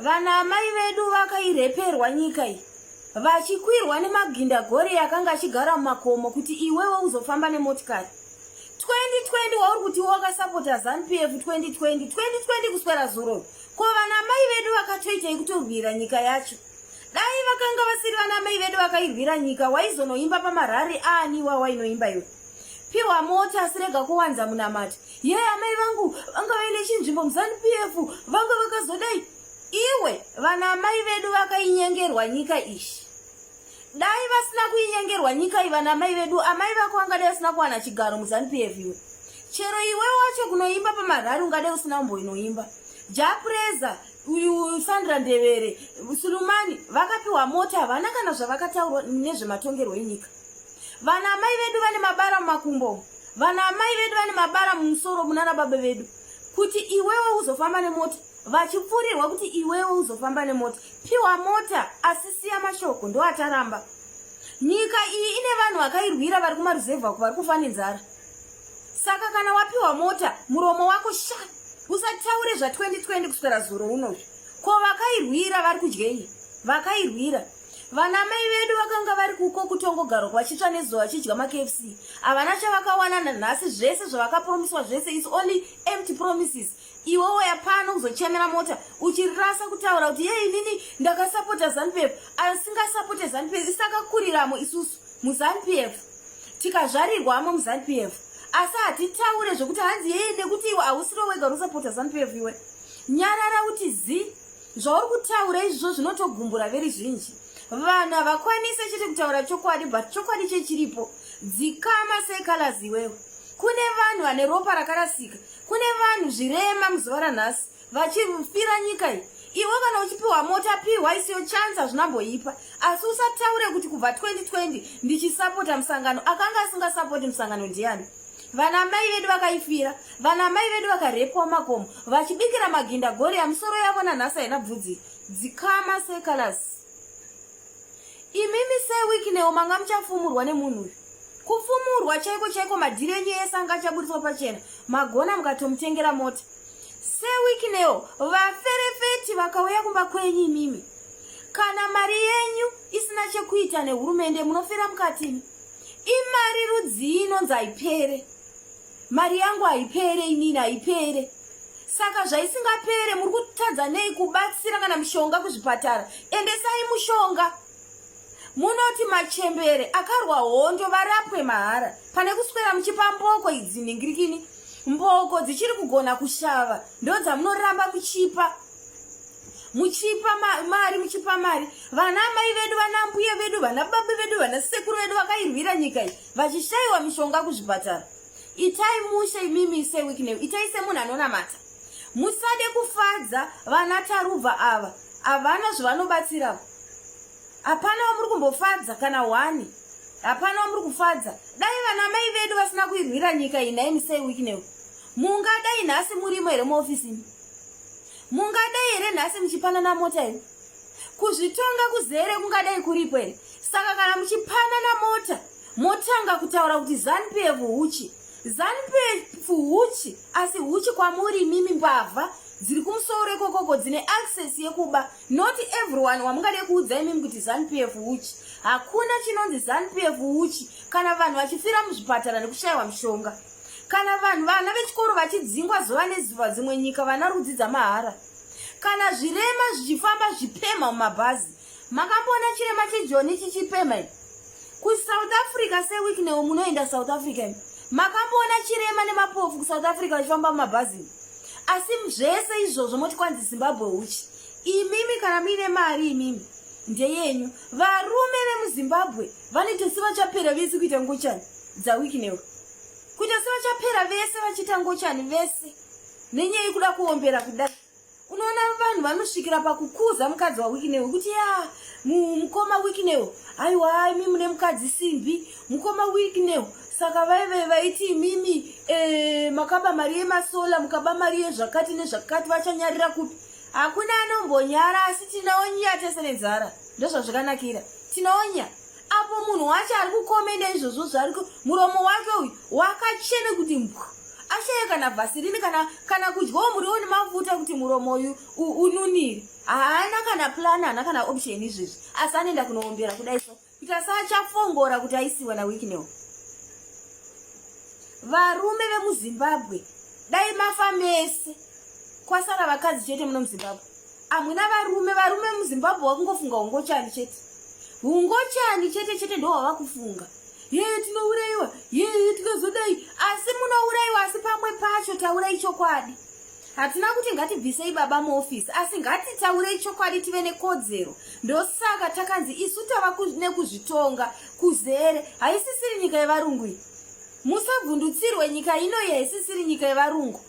Vana amai vedu vakaireperwa nyika iyi vachikwirwa nemagindagori akanga achigara mumakomo kuti iwewe uzofamba nemotikari. 2020 wauri kuti wakasapota ZANU PF 2020 2020 kuswera zuro. Ko vana amai vedu vakatoitei kutorwira nyika yacho? Dai vakanga vasiri vana amai vedu vakairwira nyika waizonoimba pamarari aani wawainoimba iwe? Piwa mota asi rega kuwanza munamato. Ye amai vangu vanga vaine chinzvimbo muZanu PF vanga vakazodai. Iwe vana amai vedu vakainyengerwa nyika ishi. Dai vasina kuinyengerwa nyika iyi vana amai vedu, amai vako vangadai vasina kuwana chigaro muZanu PF iwe. Chero iwe wacho kunoimba pamarari ungadai usina kumboinoimba. Japreza uyu Sandra Ndevere, Sulumani vakapiwa mota havana kana zvavakataurwa nezvematongerwo enyika. Vana amai vedu vane mabara mumakumbo, vana amai vedu vane mabara mumusoro munana baba vedu, kuti iwewe uzofamba nemota, vachipfurirwa kuti iwewe uzofamba nemota. Piwa mota asi siya mashoko ndoataramba. Nyika iyi ine vanhu vakairwira vari kumaruzevha uko vari kufa nenzara. Saka kana wapiwa mota muromo wako sha usataure zva 2020 kuswera zuro unozvi. Ko vakairwira vari kudyei? Vakairwira. Vana mai vedu vakanga vari kuko kutongogarwa vachitsva nezuva vachidya maKFC. Havana chavakawana nanhasi zvese zvavakapromiswa zvese is only empty promises. Iwe wouya pano kuzochemera mota uchirasa kutaura kuti yei inini ndakasapota ZANU-PF asingasapote ZANU-PF isakakuriramo isusu muZANU-PF tikazvarirwamo muZANU-PF asi hatitaure zvekuti hanzi yei nekuti iwe hausiro wega unosapota ZANU-PF iwe nyarara uti zi Zvauri kutaura izvozvo zvinotogumbura verizhinji. Vanhu havakwanise chete kutaura chokwadi but chokwadi chechiripo. Dzikama secolors iwewe. Kune vanhu vane ropa rakarasika. Kune vanhu zvirema muzuva ranhasi vachifira nyika iyi. Iwe kana uchipiwa mota pihwa isiyo chance hazvinamboipa. Asi usataure kuti kubva 2020 ndichisapota musangano. Akanga asingasapoti musangano ndiani? Vana mai vedu vakaifira, vana mai vedu vakarepwa mumakomo vachibikira maginda goria misoro yavo nanhasi haina bvudzi. Dzikama secolors. Imimi seWicknell manga muchafumurwa nemunhu uyu. Kufumurwa chaiko chaiko madhiri enyu ese anga achaburitswa pachena. Magona mukatomutengera mota. SeWicknell vaferefeti vakauya kumba kwenyu imimi. Kana mari yenyu isina chekuita nehurumende munofira mukati imi. Imari rudzii inonzi haipere? Mari yangu haipere inini haipere. Saka zvaisingapere muri kutadza nei kubatsira kana mishonga kuzvipatara? Endesai mushonga. Munoti machembere akarwa hondo varapwe mahara pane kuswera muchipa mboko idzi nhingirikini. Mboko dzichiri kugona kushava ndodzamunoramba muchipa. Muchipa mari muchipa mari vana amai vedu vana mbuya vedu vana baba vedu vana sekuru vedu vakairwira nyika iyi vachishayiwa mishonga kuzvipatara. Itai mushe imimi seWicknell, itai semunhu anonamata. Musade kufadza vana Tarubva ava, havana zvavanobatsira. Hapana wamuri kumbofadza kana hwani. Hapana wamuri kufadza. Dai vana mai vedu vasina kuirwira nyika iyi nhaimi seWicknell. Mungadai nhasi murimo here muofisini? Mungadai here nhasi muchipanana mota here? Kuzvitonga kuzere kungadai kuripo here? Saka kana muchipanana mota motanga kutaura kuti ZANU-PF huchi. ZANU-PF huchi asi huchi kwamuri imimi mbavha dziri kumusoro ikokoko dzine access yekuba. Not everyone wamungade kuudza imimi kuti ZANU-PF huchi. Hakuna chinonzi ZANU-PF huchi kana vanhu vachifira muzvipatara nekushaiwa mishonga. Kana vanhu vana vechikoro vachidzingwa zuva nezuva dzimwe nyika vana vari kudzidza mahara. Kana zvirema zvichifamba zvichipemha mumabhazi. Makamboona chirema chejoni chichipemha imi? KuSouth Africa seWicknell munoenda South Africa imi. Makamboona chirema nemapofu kuSouth Africa vachifamba mumabhazi imi? Asi zvese izvozvo moti kwanzi Zimbabwe huchi. Imimi kana muine mari imimi ndeyenyu. Varume vemuZimbabwe vanoita sevachapera vese kuita ngochani dzaWicknell. Kuita sevachapera vese vachiita ngochani vese nenyaya yekuda kuombera kudai. Unoona vanhu vanosvikira pakukuza mukadzi waWicknell kuti ya mukoma Wicknell aiwa imi mune mukadzi simbi mukoma Wicknell saka vaive vaiti imimi e, makaba mari yemasola mukaba mari yezvakati nezvakati vachanyarira kupi hakuna anombonyara asi tinonya tese nenzara ndozvazvakanakira tinonya apo munhu wacho ari kukomenda izvozvo zvaari muromo wake uyu wakachena kuti mbwa. Ashaye kana vhasirini kana kana kudyawo muriwo nemafuta kuti muromo uyu ununire. Haana kana plan, haana kana option izvezvi. Asi anoenda kunoombera kudai so. Kuti asachafongora kuti aisiwa naWicknell. Varume vemuZimbabwe dai mafa mese. Kwasara vakadzi chete muno muZimbabwe. Amuna varume, varume muZimbabwe wakungofunga ungochani chete. Ungochani chete chete ndo wavakufunga. Yee tinouraiwa, yee tinozodai. Asi munouraiwa asi pamwe pacho taurai chokwadi. Hatina kuti ngatibvisei baba muofisi asi ngatitaurei chokwadi tive nekodzero. Ndosaka takanzi isu tava nekuzvitonga kuzere. Haisisiri nyika yevarungu iyi. Musavhundutsirwe nyika ino iyi haisisiri nyika yevarungu.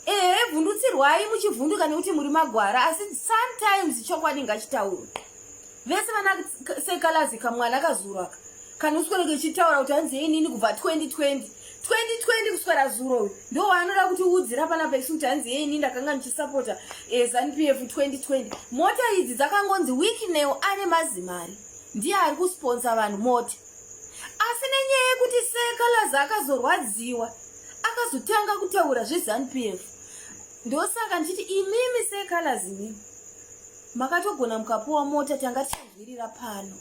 Ehe vhundutsirwai muchivhunduka nekuti muri magwara asi sometimes chokwadi ngachitaurwe. Vese vana sekalazi kamwana kazuro aka kanoswera kechitaura kuti hanzi inini kubva 2020 2020 kuswera zuro uyu ndo waanoda kuti udzira panapa isu kuti hanzi inini ndakanga ndichisapota eh, ZANU PF 2020 mota idzi dzakangonzi Wicknell ane mazimari ndiye ari kusponsa vanhu mota asi nenyaya yekuti sekalazi akazorwadziwa akazotanga kutaura zveZANU PF ndosaka ndichiti imimi sekalazi imimi makatogona mukapuwa mota tanga tichanzwirira pano.